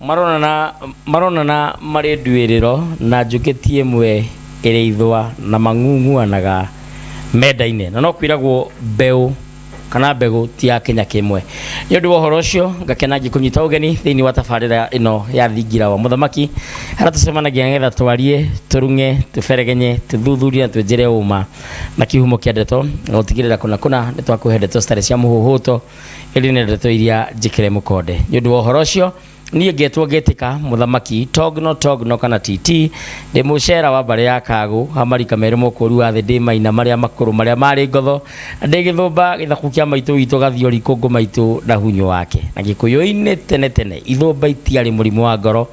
Maronana maronana marĩ nduĩrĩro na njũkĩ ti ĩmwe ĩrĩ ithũa na mang'ung'uanaga mendaine na no kwĩragwo mbeũ kana mbegũ ti ya kĩnya kĩmwe. Nĩ ũndũ wa ũhoro ũcio ngakena ngĩkũnyita ũgeni thĩinĩ wa tabarĩra ĩno ya thingira wa mũthamaki harĩa tũcemanagia nĩgetha twarie, tũrung'e, tũberegenye, tũthuthurie na twĩnjĩre ũma na kĩhumo kĩa ndeto na gũtigĩrĩra kũna kũna nĩ twakũhe ndeto citarĩ cia mũhũhũto ĩndĩ nĩ ndeto iria njĩkĩre mũkonde. Nĩ ũndũ wa ũhoro ũcio niĩ ngetwo ngetĩka mũthamaki togno togno kana TT ndĩ mũcera wa mbarĩ ya kagũ hamarika merĩ mũkũri wa thĩ ndĩ maina marĩa makũrũ marĩa marĩ ngotho ndĩ gĩthũmba gĩthaku kĩa maitũ witũ gathiori kũngũ maitũ na hunyũ wake na gĩkũyũ-inĩ tene tene ithũmba itiarĩ mũrimũ wa ngoro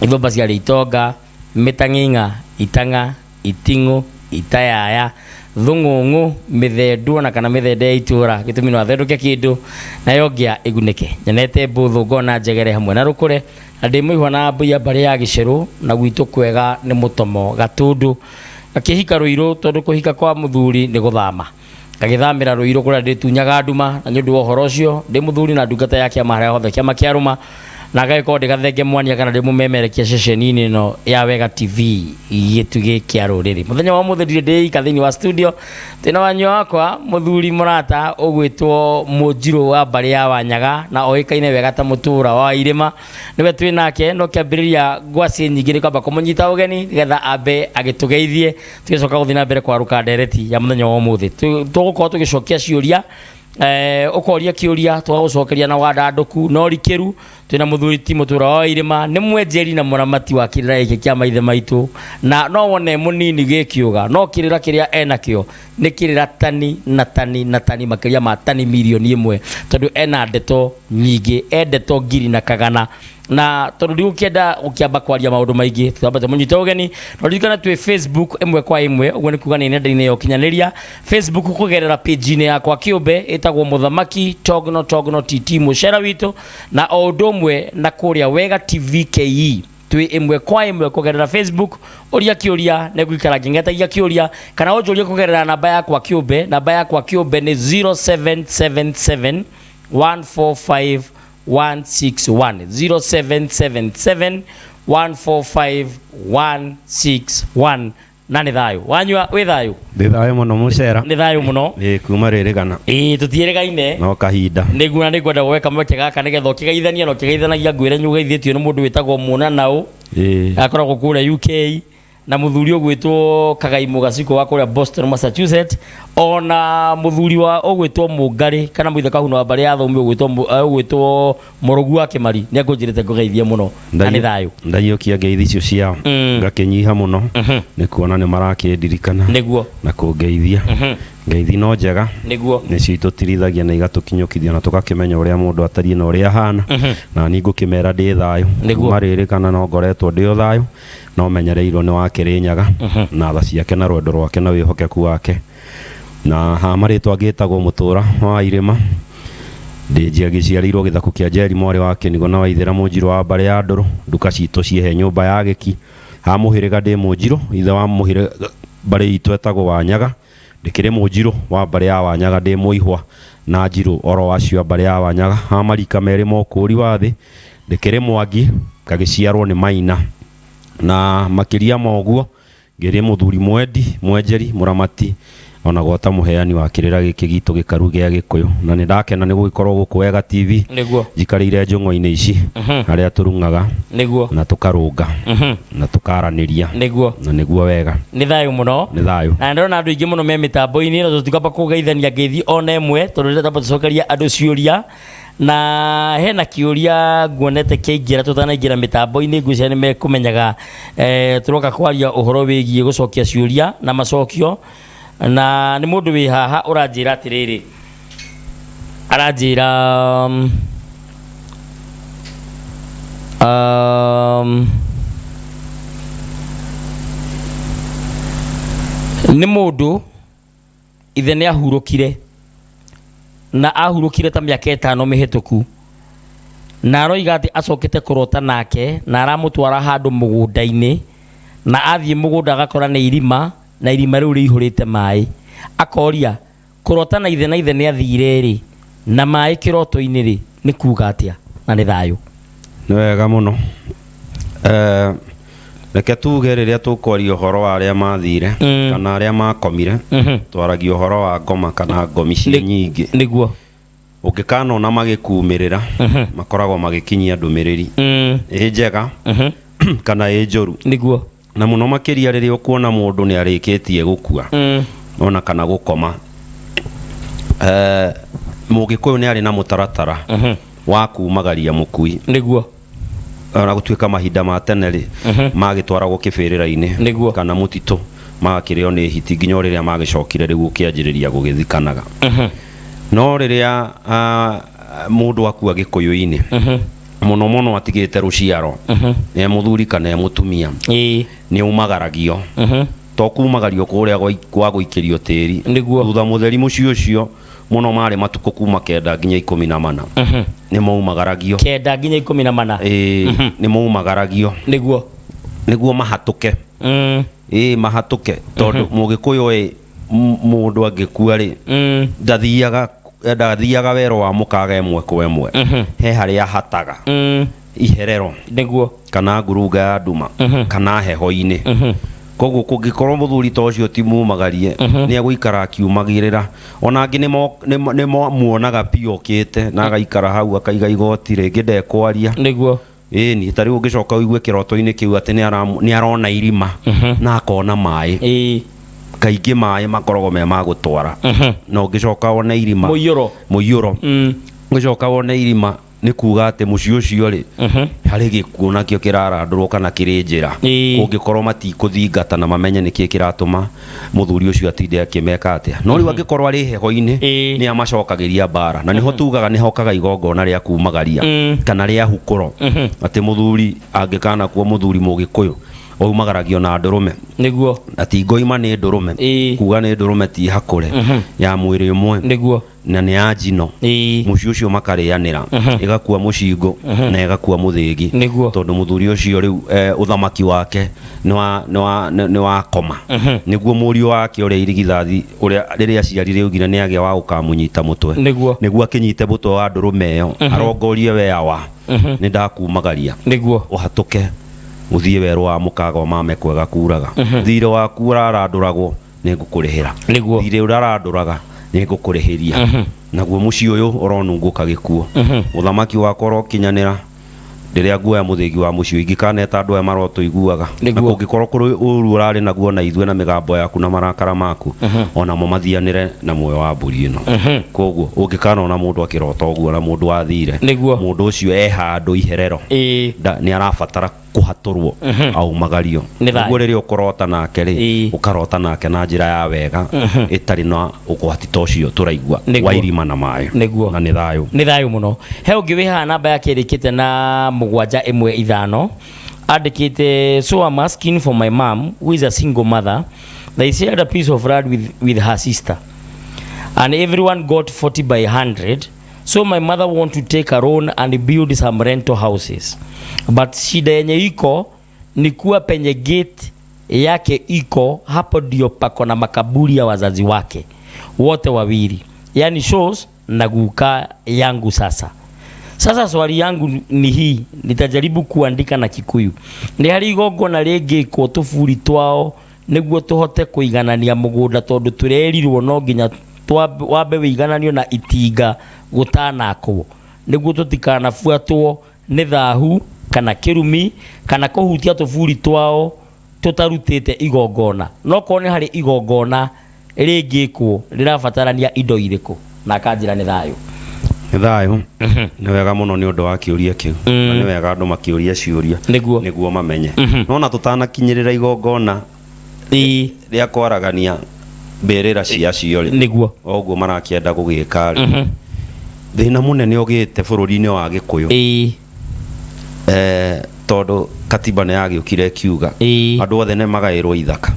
ithũmba ciarĩ itonga mĩtang'ing'a itang'a iting'ũ, itayaya, thũng'ũng'ũ, mĩthendu ona kana mĩthende ya itũra gĩtũmi no athendũke kĩndũ nayo ngĩa ĩgunĩke. Nyonete mbũthũ ngona njegere hamwe na rũkũre na ndĩ mũihwa na mbũi ya mbarĩ ya gĩcerũ na gwitũ kwega nĩ mũtomo Gatũndũ. Ngakĩhika Rũirũ tondũ kũhika kwa mũthuri nĩ gũthama. Ngagĩthamĩra Rũirũ kũrĩa ndĩtunyaga nduma na nĩ ũndũ wa ũhoro ũcio ndĩ mũthuri na ndungata ya kĩama harĩa hothe kĩama kĩarũma na ngagĩkorwo ndĩ gathenge mwania kana ndĩ mũmemerekia ceceni-inĩ ĩno ya Wega TV gĩtugĩ kĩa rũrĩrĩ. Mũthenya wa ũmũthĩ ndirĩ ndĩika thĩinĩ wa studio twĩna wanyua wakwa mũthuri mũrata ũgwĩtwo Mũnjirũ wa mbarĩ ya Wanyaga na oĩkaine wega ta mũtũra wa irĩma nĩwe twĩ nake no kĩambĩrĩria ngwacĩ nyingĩ nĩ kwamba kũmũnyita ũgeni nĩgetha ambe agĩtũgeithie tũgĩcoka gũthiĩ na mbere kwarũka ndereti ya mũthenya wa ũmũthĩ. Tũgũkorwo tũgĩcokia ciũria ũkoria kĩũria tũgagũcokeria na wandandũku na ũrikĩru. Twĩna mũthuri ti mũtũra wa irĩma nĩ mwenjeri na mũramati wa kĩrĩra gĩkĩ kĩa maithe maitũ na no wone mũnini gĩkĩũga no kĩrĩra kĩrĩa enakĩo nĩ kĩrĩra tani na tani na tani makĩria ma tani mirioni ĩmwe tondũ ena ndeto nyingĩ e ndeto ngiri na kagana na tondũ ndigũkĩenda gũkĩamba kwaria maũndũ maingĩ twamba tũmũnyite ũgeni no ririkana twĩ Facebook ĩmwe kwa ĩmwe ũguo nĩ kuga nĩ nenda-inĩ ya ũkinyanĩria Facebook kũgerera page-inĩ yakwa kĩũmbe ĩtagwo mũthamaki togno togno TT mũcera witũ na o ũndũ ũmwe na kũrĩa Wega TV KE twĩ ĩmwe kwa ĩmwe kũgerera Facebook ũria kĩũria nĩ ngũikara ngĩng'etagia kĩũria kana ũnjũrie kũgerera namba yakwa kĩũmbe namba yakwa kĩũmbe nĩ 0777 145 161 0777 145 161 na nĩ thayũ wanyua wĩ thayũ Ndĩ thayũ mũno mũcera. Nĩ thayũ mũno. Ĩ kuma rĩrĩgana. Ĩ tũtiĩrĩgaine. No kahinda. Nĩguo na nĩngwenda gweka kamweke gaka nĩgetha ũkĩgeithania na ũkĩgeithanagia ngwĩre nĩ ũgeithĩtio nĩ mũndũ wĩtagwo Mũnanaũ. Ĩ. Akoragwo kũrĩa UK na mũthuri ũgwĩtwo Kagaimũ Gacikũ wa kũrĩa Boston Massachusetts ona mũthuri wa ũgwĩtwo Mũngarĩ kana Mũithe Kahuno wa mbarĩ ya Thũmbĩ ũgwĩtwo ũgwĩtwo Mũrũgu wa Kĩmari nĩ akũnjĩrĩte ngũgeithie mũno na nĩ thayũ. Ndaiyũkia ngeithi icio ciao ngakĩnyiha mũno nĩ kuona nĩ marakĩndirikana Nĩguo. na kũngeithia. Ngeithi no njega Nĩguo. nĩcio itũtirithagia na igatũkinyũkithia na tũgakĩmenya ũrĩa mũndũ atariĩ na ũrĩa ahana na niĩ ngũkĩmera ndĩ thayũ. Nĩguo. Kuma rĩrĩ kana no ngoretwo ndĩ o thayũ no menyereirwo nĩ wa Kĩrĩnyaga na tha ciake na rwendo rwake na wĩhokeku wake. Na ha marĩtwa ngĩtagwo Mũtũra wa Irĩma, ndĩ njiagĩciarĩirwo gĩthaku kĩa Njeri mwarĩ wa Kĩnigo na Waithĩra Mũnjirũ wa mbarĩ ya Ndũrũ, nduka citũ ciĩhe nyũmba ya Gĩki. Ha mũhĩrĩga ndĩ Mũnjirũ, ithe wa mũhĩrĩga mbarĩ itũ etagwo Wanyaga, ndĩkĩrĩ Mũnjirũ wa mbarĩ ya Wanyaga ndĩ mũihwa na Njirũ oro acio a mbarĩ ya Wanyaga. Ha marika merĩ ma ũkũũri wa thĩ, ndĩkĩrĩ Mwangi ngagĩciarwo nĩ Maina. Na makĩria ma ũguo Ngĩrĩ mũthuri mwendi, mwenjeri, mũramati, ona gwata mũheani wa kĩrĩra gĩkĩ gitũ gĩkaru gĩa Gĩkũyũ. Na nĩ ndakena nĩ gũgĩkorwo gũkũ Wega TV. Nĩguo. Njikarĩire njũng'wa-inĩ ici, harĩa tũrung'aga. Nĩguo. Na tũkarũnga. Na tũkaranĩria. Nĩguo. Na nĩguo wega. Nĩ thayũ mũno. Nĩ thayũ. Na ndĩrona andũ aingĩ mũno me mĩtambo-inĩ na tũtikwamba kũgeithania ngeithi ona ĩmwe tondũ rĩrĩa twamba tũcokeria andũ ciũria na hena kĩũria nguonete kĩaingĩra tũtanaingĩra mĩtambo-inĩ ngwĩciria nĩ mekũmenyaga tũroka kwaria ũhoro wĩgiĩ gũcokia ciũria na macokio na nĩ mũndũ wĩ haha ũranjĩra atĩrĩrĩ aranjĩra nĩ mũndũ ithe nĩ ahurũkire na ahurũkire ta mĩaka ĩtano mĩhĩtũku na aroiga atĩ acokete kũrota nake na aramũtwara handũ mũgũnda-inĩ na athiĩ mũgũnda agakora nĩ irima na irima rĩu rĩihũrĩte maĩ akoria kũrota na ithe na ithe nĩ athire rĩ na maĩ kĩroto-inĩ rĩ nĩ kuga atĩa na nĩ thayũ. Nĩ wega mũno. Reke tuge rĩrĩa tũkwaria ũhoro wa arĩa mathire kana arĩa makomire, twaragia ũhoro wa ngoma kana ngomi ciĩ nyingĩ. Nĩguo. Ũngĩkanona magĩkumĩrĩra, makoragwo magĩkinyia ndũmĩrĩri ĩ njega kana ĩ njũru. Nĩguo. Na mũno makĩria rĩrĩa ũkuona mũndũ nĩ arĩkĩtie gũkua ona kana gũkoma. Mũgĩkũyũ nĩ arĩ na mũtaratara wa kumagaria mũkui. Nĩguo. Ona gũtuĩka mahinda ma tene rĩ, magĩtwaragwo kĩbĩrĩra-inĩ kana mũtitũ, magakĩrĩo nĩ hiti nginya o rĩrĩa magĩcokire rĩu gũkĩanjĩrĩria gũgĩthikanaga. No rĩrĩa mũndũ akua gĩkũyũ-inĩ, mũno mũno atigĩte rũciaro, e mũthuri kana e mũtumia, nĩ aumagaragio. To kumagario kũrĩa gwa gũikĩrio tĩri. Nĩguo. Thutha mũtheri mũciĩ ũcio mũno marĩ matukũ kuma 9 nginya 14. Nĩ maumagaragio. 9 nginya 14. Ĩĩ, nĩ maumagaragio. Nĩguo. Nĩguo mahatũke. Ĩĩ, mahatũke. Tondũ mũgĩkũyũ ĩ, mũndũ angĩkua rĩ, ndathiaga wero wa mũkaga ĩmwe kwa ĩmwe. He harĩa hataga. Iherero. Nĩguo. Kana ngurunga ya nduma. Kana heho-inĩ. Koguo kũngĩkorwo mũthuri ta ũcio ti mumagarie, nĩ egũikara akiumagĩrĩra. Ona angĩ nĩ muonaga biũ okĩte, na agaikara hau akaiga igoti rĩngĩ ndekwaria. Nĩguo. Ĩni, ta rĩu ũngĩcoka ũigue kĩroto-inĩ kĩu atĩ nĩ arona irima, na akona maĩ. Kaingĩ maĩ makoragwo me ma gũtwara. Na ũngĩcoka wone irima. Mũiyũro. Mũiyũro. Ũngĩcoka wone irima, nĩ kuga atĩ mũciĩ ũcio rĩ, harĩ gĩkuũ nakĩo kĩrarandũrwo kana kĩrĩ njĩra. Kũngĩkorwo matikũthingata na mamenye nĩkĩ kĩratũma mũthuri ũcio atinde akĩmeka atĩa. No rĩu angĩkorwo arĩ heho-inĩ, nĩ amacokagĩria mbara. Na nĩho tugaga nĩhokaga igongona rĩa kumagaria kana rĩa hukũro. Atĩ mũthuri angĩkanakuo mũthuri mũgĩkũyũ, aumagaragio na ndũrũme. Nĩguo. Na ti ngoima nĩ ndũrũme. Kuga nĩ ndũrũme ti hakũre. Ya mwĩrĩ ũmwe. Nĩguo. Na nĩ ya njino. Mũciĩ ũcio makarĩanĩra. Ĩgakua mũcingo na ĩgakua mũthĩgi. Nĩguo. Tondũ mũthuri ũcio rĩu, ũthamaki wake nĩ wa koma. Nĩguo mũriũ wake ũrĩa irigithathi, ũrĩa rĩrĩa aciarire augire nĩ agĩa wa gũkamũnyita mũtwe. Nĩguo. Nĩguo akĩnyite mũtwe wa ndũrũme ĩyo, arongorie we awa. Nĩ ndakumagaria. Nĩguo. Ũhatũke ũthiĩ werũ wa mũkaga ũmame kwega kuraga. Thirĩ waku ũrarandũragwo nĩ ngũkũrĩhĩra. Nĩguo. Thirĩ ũrarandũraga nĩ ngũkũrĩhĩria. Naguo mũciĩ ũyũ ũronungũka gĩkuũ. Mũthamaki wakwa ũrokinyanĩra rĩrĩa nguoya mũthĩgi wa mũciĩ ingĩkaneta andũ aya marotũiguaga. Nĩguo. Na kũngĩkorwo kũrĩ ũru ũrarĩ naguo na ithuĩ na mĩgambo yaku na marakara maku, onamo mathianĩre na muoyo wa mbũri ĩno. Koguo ũngĩkanona mũndũ akĩrota ũguo na mũndũ wathire, Nĩguo. mũndũ ũcio e handũ iherero, nĩ arabatara kũhatũrwo, aumagario. Nĩ thayũ. Nĩguo rĩrĩa ũkũrota nake rĩ, ũkarota nake na njĩra ya wega, ĩtarĩ na ũgwati ta ũcio tũraigua wa irima na maĩ. Nĩguo. Na nĩ thayũ. Nĩ thayũ mũno. He ũngĩ wĩ haha namba yake ĩrĩkĩte na 715. Andĩkĩte, so I'm asking for my mom who is a single mother. They shared a piece of land with her sister and everyone got 40 by 100. So my mother want to take a loan and build some rental houses. But shida yenye iko ni kuwa penye gate yake iko hapo ndio pako na makaburi ya wazazi wake wote wawili, yani shows na guka yangu. Sasa sasa swali yangu ni hii, nitajaribu kuandika na Kikuyu. Ni hari igongona rĩngĩkwo tũburi twao nĩguo tũhote kũiganania mũgũnda, tondũ tũrerirwo no nginya wambe wĩigananio na itinga gũtanakwo, nĩguo tũtikanabuatwo nĩ thahu kana kĩrumi kana kũhutia tũburi twao tũtarutĩte igongona. No korwo nĩ harĩ igongona rĩngĩkwo rĩrabatarania indo irĩkũ? Na akanjĩra nĩ thayũ. Nĩ thayũ. Nĩ wega mũno nĩ ũndũ wa kĩũria kĩu. Na nĩ wega andũ makĩũria ciũria. Nĩguo. Nĩguo mamenye. No na tũtanakinyĩrĩra igongona rĩa kwaragania mbĩrĩra cia acio rĩ. Nĩguo. O ũguo marakĩenda gũgĩka rĩ. Thĩna mũnene ũgĩte bũrũri-inĩ wa Gĩkũyũ. Tondũ katiba nĩ yagĩũkire ĩkiuga. Andũ othe nĩ magaĩrwo ithaka.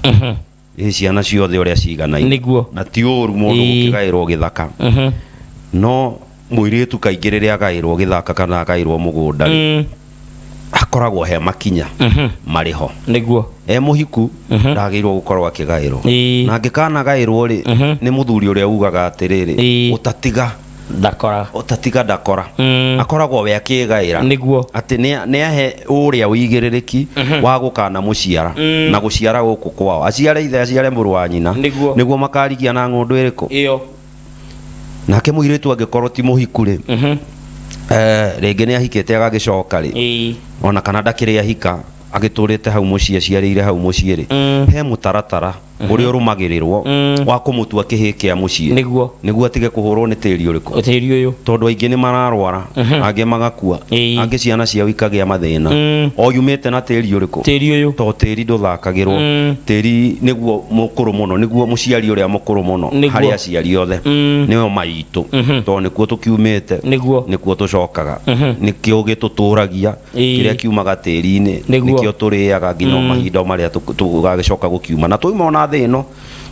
Ĩ ciana ciothe ũrĩa ciganaine. Nĩguo. Na ti ũru mũndũ gũkĩgaĩrwo gĩthaka. No mũirĩtu kaingĩ rĩrĩa agaĩrwo gĩthaka kana agaĩrwo mũgũnda rĩ, akoragwo he makinya marĩ ho. Nĩguo. E mũhiku, ndagĩrĩirwo gũkorwo akĩgaĩrwo. Na angĩkanagaĩrwo rĩ, nĩ mũthuri ũrĩa ugaga atĩrĩrĩ, ũtatiga Ndakora. Ũtatiga ndakora. Akoragwo we akĩgaĩra. Nĩguo. Atĩ nĩ ahe ũrĩa ũigĩrĩrĩki wa gũkana mũciara na gũciara gũkũ kwao, aciare ithe, aciare mũrũ wa nyina. Nĩguo. Nĩguo makarigia na ng'ũndũ ĩrĩkũ. Ĩyo. Nake mũirĩtu angĩkorwo ti mũhiku rĩ, rĩngĩ nĩ ahikĩte agagĩcoka rĩ, ona kana ndakĩrĩ ahika, agĩtũrĩte hau mũciĩ, aciarĩire hau mũciĩ rĩ, he mũtaratara ũrĩa ũrũmagĩrĩrwo wa kũmũtua kĩhĩ kĩa mũciĩ. Nĩguo. Nĩguo atige kũhũrwo nĩ tĩri ũrĩkũ. Ũtĩri ũyũ. Tondũ aingĩ nĩ mararwara, angĩ magakua, angĩ ciana ciao ikagĩa mathĩna, o yumĩte na tĩri ũrĩkũ. Tĩri ũyũ. To tĩri ndũthakagĩrwo. Tĩri nĩguo mũkũrũ mũno, nĩguo mũciari ũrĩa mũkũrũ mũno harĩ aciari othe, nĩwe maitũ, tondũ nĩkuo tũkiumĩte, Nĩguo. nĩkuo tũcokaga, nĩkĩo gĩtũtũragia. Kĩrĩa kiumaga tĩri-inĩ nĩkĩo tũrĩaga nginya mahinda marĩa tũgagĩcoka gũkiuma, na twauma ona thĩ ĩno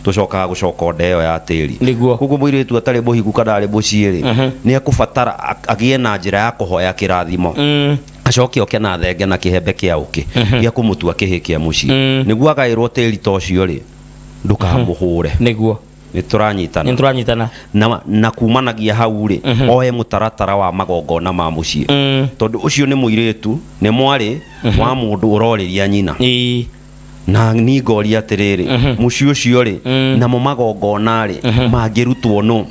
tũcokaga gũcoka o ndeo ya tĩri. Nĩguo. Koguo mũirĩtu atarĩ mũhiku kana arĩ mũciĩ rĩ, nĩ ekũbatara agĩe na njĩra ya kũhoya kĩrathimo, acoke oke na thenge na kĩhembe kĩa ũkĩ gĩa kũmũtua kĩhĩ kĩa mũciĩ, nĩguo agaĩrwo tĩri ta ũcio rĩ, ndũkamũhũre. Nĩguo. Nĩ tũranyitana? Nĩ tũranyitana. Na kumanagia hau rĩ, oe mũtaratara wa magongona ma mũciĩ, tondũ ũcio nĩ mũirĩtu, nĩ mwarĩ wa mũndũ ũrorĩria nyina. Na ni ngoria atĩrĩrĩ, mũciĩ ũcio rĩ, namo magongona rĩ, mangĩrutwo nũ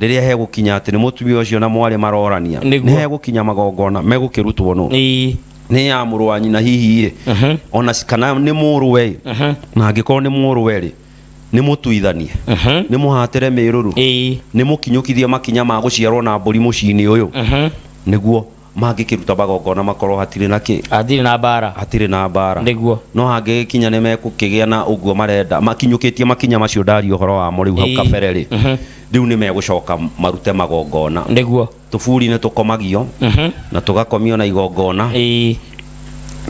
rĩrĩa hegũkinya atĩ nĩ mũtumia ũcio na mwarĩ marorania? Nĩguo. Nĩ hegũkinya magongona megũkĩrutwo nũ? Nĩ ya mũrũ wa nyina hihi rĩ, ona kana nĩ mũrũwe? Na angĩkorwo nĩ mũrũwe rĩ, nĩ mũtuithanie, nĩ mũhatĩre mĩrũru, nĩ mũkinyũkithie makinya ma gũciarwo na mbũri mũciĩ-inĩ ũyũ, nĩguo mangĩkĩruta magongona makorwo hatirĩ na kĩ. Hatirĩ na mbara. Hatirĩ na mbara. Nĩguo. No hangĩgĩkinya nĩ mekũkĩgĩa na ũguo marenda, makinyũkĩtie makinya macio ndaria ũhoro wamo rĩu hau kabere rĩ, rĩu nĩ megũcoka marute magongona. Nĩguo. Tũburi nĩ tũkomagio na tũgakomio na igongona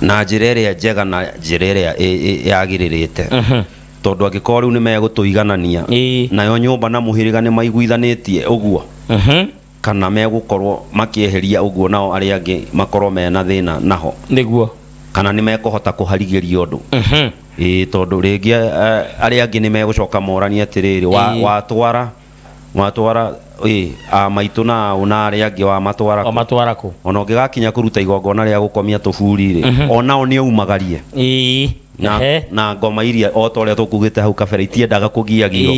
na njĩra ĩrĩa njega na njĩra ĩrĩa yagĩrĩrĩte, tondũ angĩkorwo rĩu nĩ megũtũiganania, nayo nyũmba na mũhĩrĩga nĩ maiguithanĩtie ũguo, kana megũkorwo makĩeheria ũguo, nao arĩa angĩ makorwo mena thĩna naho, Nĩguo. kana nĩ mekũhota kũharigĩria ũndũ. Ĩĩ, tondũ rĩngĩ arĩa angĩ nĩ megũcoka moranie atĩrĩrĩ, watwara ĩ a maitũ na aũ na arĩa angĩ wamatwara O kũ? matwara kũ? Ona ũngĩgakinya kũruta igongona rĩa gũkomia tũburi rĩ, onao nĩ aumagarie na, na ngoma iria o ta ũrĩa tũkugĩte hau kabere itiendaga kũgiagio.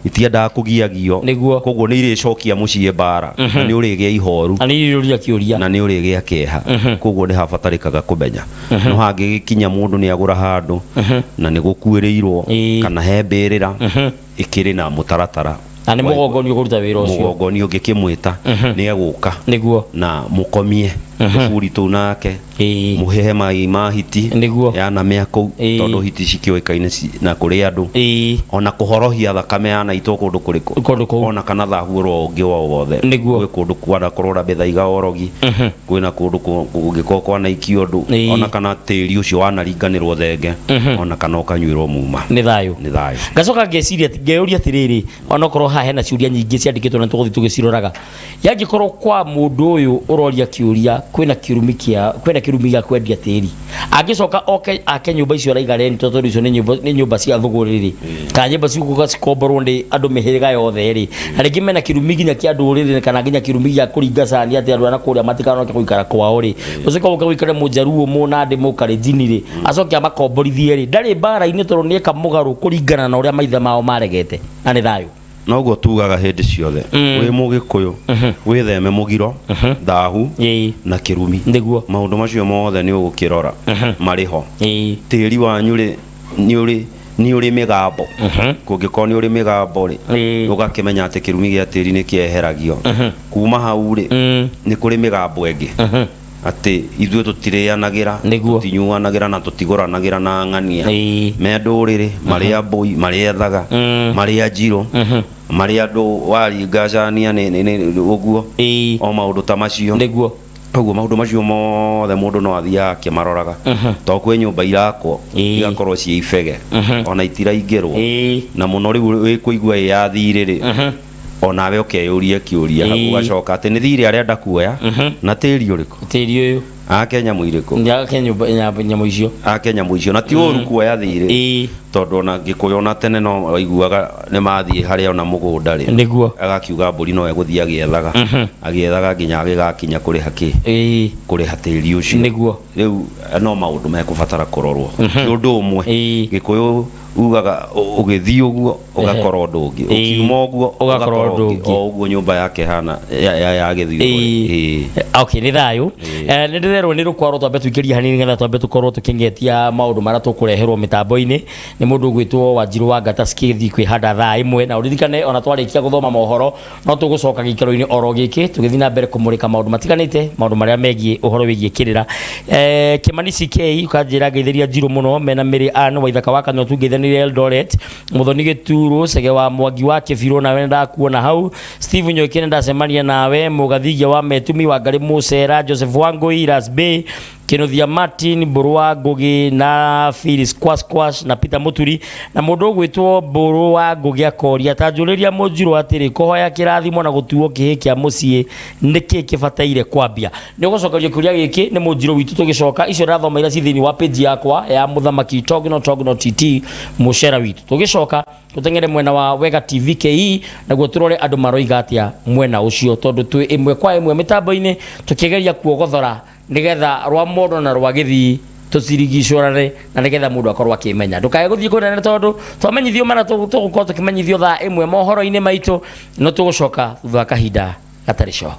Itiendaga kũgiagio. Nĩguo. Koguo nĩ irĩcokia mũciĩ mbara na nĩ ũrĩgĩa ihoru. Na nĩ irĩũria kĩũria. Na nĩ ũrĩgĩa kĩeha. Koguo nĩ habatarĩkaga kũmenya, no hangĩgĩkinya mũndũ nĩ agũra handũ na nĩ gũkuĩrĩirwo, kana he mbĩrĩra ĩkĩrĩ na mũtaratara, Na nĩ mũgongoni ũkũruta wĩra ũcio. Mũgongoni ũngĩkĩmwĩta nĩ egũka Nĩguo. na mũkomie tũburi tũu nake, mũhehe mai ma hiti yana kũu, tondũ hiti cikĩũĩkaine na kũrĩ andũ, ona kũhorohia thakame yanaitwo kũndũ kũrĩkũ. Kũndũ kũu. Ona kana thahu oro ũngĩ o wothe. Nĩguo. Gwĩ kũndũ kwanakorwo na mĩthaiga orogi, kwĩna kũndũ kũngĩkorwo kwanaikio ũndũ, ona kana tĩri ũcio wanaringanĩrwo thenge, ona kana ũkanyuĩrwo muma. Nĩ thayũ. Nĩ thayũ. Ngacoka ngeciria, ngeyũria atĩrĩrĩ, onokorwo haha hena ciũria nyingĩ ciandĩkĩtwo na tũgũthiĩ tũgĩciroraga, yangĩkorwo kwa mũndũ ũyũ ũroria kĩũria kwĩna kĩrumi kĩa kwĩna kĩrumi gĩa kwendia tĩri, angĩcoka oke ake nyũmba icio araiga rent, tondũ icio nĩ nyũmba cia thũgũrĩ rĩ, kana nyũmba cigũka cikomborwo nĩ andũ mĩhĩrĩga yothe rĩ, na rĩngĩ mena kĩrumi nginya kĩa ndũrĩrĩ, kana nginya kĩrumi gĩa kũringa cani atĩ andũ arĩa kũrĩa matikanoke gũikara kwao rĩ, ũcoke ũke gũikare mũjaruo, mũnandĩ, mũkalenjini rĩ, acoke amakomborithie rĩ, ndarĩ mbara-inĩ tondũ nĩeka mũgarũ kũringana na ũrĩa maithe mao maregete, na nĩ thayũ. Noguo tugaga hĩndĩ ciothe, wĩ mũgĩkũyũ wĩtheme mũgiro, thahu na kĩrumi. Nĩguo. Maũndũ macio mothe nĩ ũgũkĩrora marĩ ho. Tĩri wanyu rĩ, nĩ ũrĩ mĩgambo? Kũngĩkorwo nĩ ũrĩ mĩgambo rĩ, ũgakĩmenya atĩ kĩrumi gĩa tĩri nĩ kĩeheragio kuma hau rĩ. Nĩ kũrĩ mĩgambo ĩngĩ atĩ ithuĩ tũtirĩanagĩra, tũtinyuanagĩra na tũtigũranagĩra na ng'ania, me ndũrĩrĩ, marĩ a mbũi, marĩ ethaga, marĩ a njirũ, marĩ andũ waringacania ũguo, o maũndũ ta macio. Koguo maũndũ macio mothe mũndũ no athiaga akĩmaroraga, tondũ kwĩ nyũmba irakwo igakorwo ciĩ ibege, ona itiraingĩrwo, na mũno rĩu wĩkũigua ĩ ya thirĩ rĩ, onawe ũkeyũria kĩũria hau, ũgacoka atĩ nĩ thirĩ arenda kuoya na tĩri ũrĩkũ. Tĩri ũyũ. Ake nyamũ irĩkũ? Ake nyamũ icio. Ake nyamũ icio na ti ũru kuoya thirĩ. Tondũ ona Gĩkũyũ ona tene no waiguaga nĩ mathiĩ harĩa ona mũgũnda rĩ, Agakiuga mbũri no egũthiĩ agĩethaga, agĩethaga nginya agĩgakinya kũrĩha kĩ, Kũrĩha tĩri ũcio. Rĩu no maũndũ mekũbatara kũrorwo, ti ũndũ ũmwe. Gĩkũyũ ugaga ũgĩthiĩ ũguo ũgakora ũndũ ũngĩ, ũkiuma ũguo ũgakora ũndũ ũngĩ. O ũguo nyũmba yake hana ya gĩthiũrũrĩ. Okay, nĩ thayũ. Nĩ ndĩrerwo nĩ rũkwaro twambe tũikĩrie hanini nĩgetha twambe tũkorwo tũkĩng'etia maũndũ marĩa tũkũreherwo mĩtambo-inĩ nĩ mũndũ ũgwĩtwo Wanjirũ wa Ngata cikĩthiĩ kwĩhanda thaa 1, na ũririkane ona twarĩkia gũthoma mohoro no tũgũcoka gĩikaro-inĩ oro gĩkĩ tũgĩthiĩ na mbere kũmũrĩka maũndũ matiganĩte, maũndũ marĩa megiĩ ũhoro wĩgiĩ kĩrĩra. Kĩmani CK ũkanjĩra ngeithĩria Njirũ mũno mena Mary Ann Waithaka wa Kanyotu, ngeithanĩria Eldoret, Muthoni Gĩturu Cege wa Mwangi wa Kĩbirũ, nawe nĩndakuona hau, Steve Nyoike nĩndacemania nawe, Mũgathigia wa Metumi wa Ngarĩ Mũcera, Joseph Wangũi Rasbey Kĩnuthia Martin Mbũrũ wa Ngũgĩ na Phyllis Kwasquash na Peter Mũturi, na mũndũ ũgwĩtwo Mbũrũ wa Ngũgĩ akoria ta njũrĩria Mũnjirũ atĩrĩ, kũhoya kĩrathimo na gũtuo kĩhĩ kĩa mũciĩ nĩkĩ kĩbataire kwambia? Nĩ ũgũcokerio kĩũria gĩkĩ nĩ Mũnjirũ witũ tũgĩcoka. Icio ndathoma iria ci thĩinĩ wa page yakwa ya Mũthamaki Togno Togno TT mũcera witũ. Tũgĩcoka tũteng'ere mwena wa Wega TV KE naguo tũrore andũ maroiga atĩa mwena ũcio, tondũ twĩ ĩmwe kwa ĩmwe mĩtambo-inĩ tũkĩgeria kuogothora nĩgetha rwa mondo na rwa gĩthii tũcirigicũrane na nĩgetha mũndũ akorwo akĩmenya. Ndũkae gũthiĩ kũnene tondũ twamenyithio mana tũgũkorwo tũkĩmenyithio thaa 1 mohoro-inĩ maitũ, no tũgũcoka thutha wa kahinda gatarĩ coho.